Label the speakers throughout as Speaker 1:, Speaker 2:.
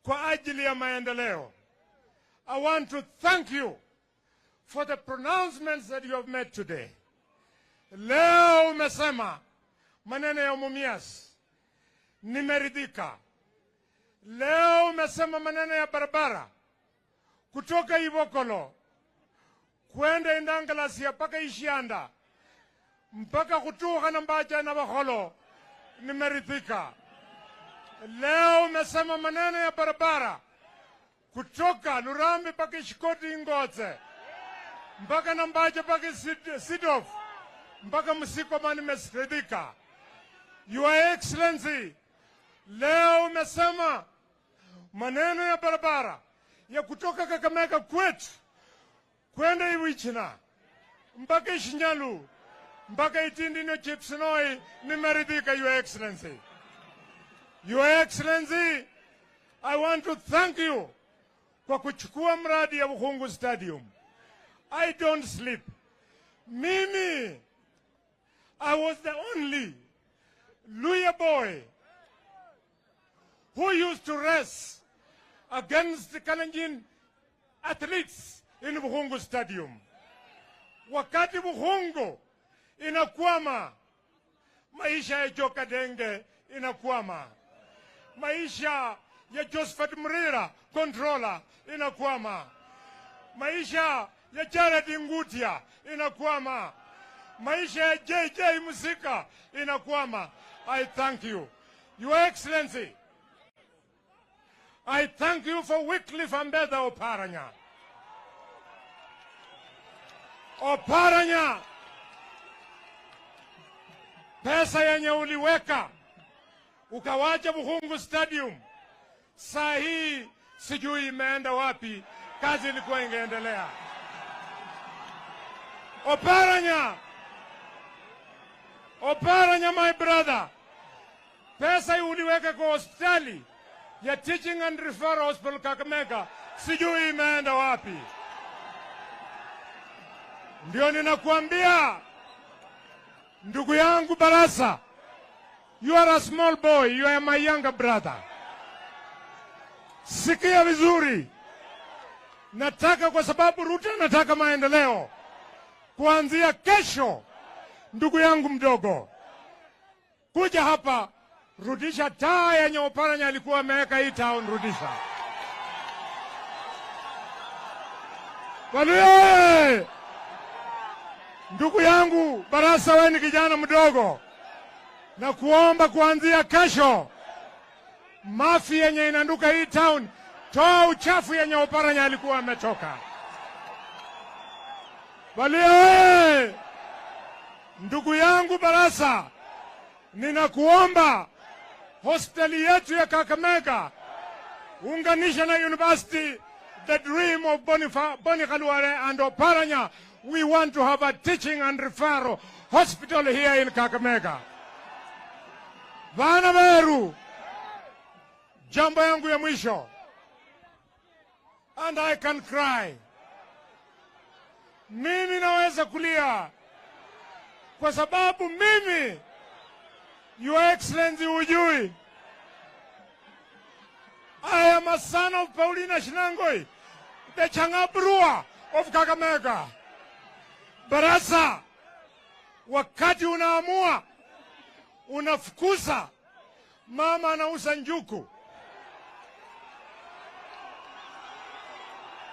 Speaker 1: kwa ajili ya maendeleo. I want to thank you for the pronouncements that you have made today. Leo umesema maneno ya Mumias, nimeridhika. Leo umesema maneno ya barabara kutoka Ivokolo kwenda Indangalasia mpaka Ishianda mpaka kutuka na Mbacha na Bakholo, nimeridhika. Leo umesema maneno ya barabara kutoka Lurambi mpaka Ishikoti Ingotse mpaka Nambaja mpaka Sidof mpaka Msikoma, nimeridhika. Your Excellency, leo umesema maneno ya barabara ya kutoka Kakamega kwetu kwenda Iwichina mpaka Ishinyalu mpaka Itindino Chepsinoi, nimeridhika, Your Excellency. Your Excellency, I want to thank you kwa kuchukua mradi ya Bukhungu Stadium. I don't sleep. Mimi, I was the only Luhya boy who used to race against the Kalenjin athletes in Bukhungu Stadium. Wakati Bukhungu inakwama, maisha ya Joka Denge inakwama, maisha ya Josephat Mrira controller inakwama, maisha ya Jared Ngutia inakwama, maisha ya JJ Musika inakwama. I thank you. Your Excellency, I thank you for Wycliffe Ambetha Oparanya. Oparanya, pesa yenye uliweka ukawacha Bukhungu Stadium, saa hii sijui imeenda wapi, kazi ilikuwa ingeendelea. Oparanya, Oparanya my brother, pesa uliweka kwa hospitali ya Teaching and Referral Hospital Kakamega, sijui imeenda wapi. Ndio ninakuambia ndugu yangu Barasa, you are a small boy, you are my younger brother. Sikia vizuri. Nataka, kwa sababu Ruto nataka maendeleo. Kuanzia kesho, ndugu yangu mdogo, kuja hapa, rudisha taa yenye Oparanya alikuwa ameweka hii town, rudisha. Waluye! Ndugu yangu Barasa, wewe ni kijana mdogo, na kuomba kuanzia kesho, mafi yenye inanduka hii town, toa uchafu yenye Oparanya alikuwa ametoka. Waluye! Ndugu yangu Barasa, ninakuomba hospitali yetu ya Kakamega unganisha na university, the dream of Boni Khalwale and Oparanya. We want to have a teaching and referral hospital here in Kakamega. Vana veru, jambo yangu ya mwisho, and I can cry. Mimi naweza kulia kwa sababu mimi, Your Excellency, hujui, I am a son of Paulina Shinangoi, the Changabrua of Kakamega. Barasa, wakati unaamua, unafukuza mama anauza njuku,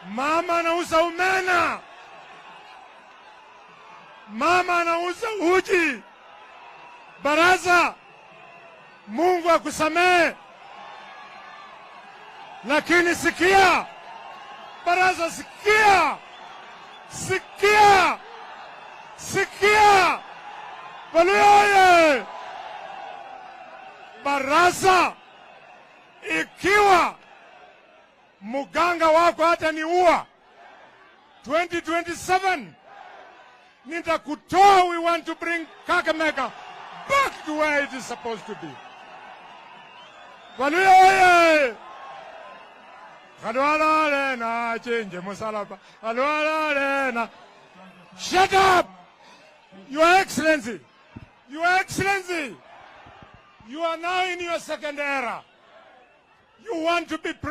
Speaker 1: mama anauza umena, mama anauza uji. Barasa, Mungu akusamee. Lakini sikia Barasa, sikia, sikia, sikia Waluye. Barasa, ikiwa muganga wako hata niua 2027 nitakutoa. We want to bring Kakamega back to where it is supposed to be. Waluye. Khalwala na chenje musalaba. Khalwala na. Shut up! Your Excellency, Your Excellency, you are now in your second era. You want to be president.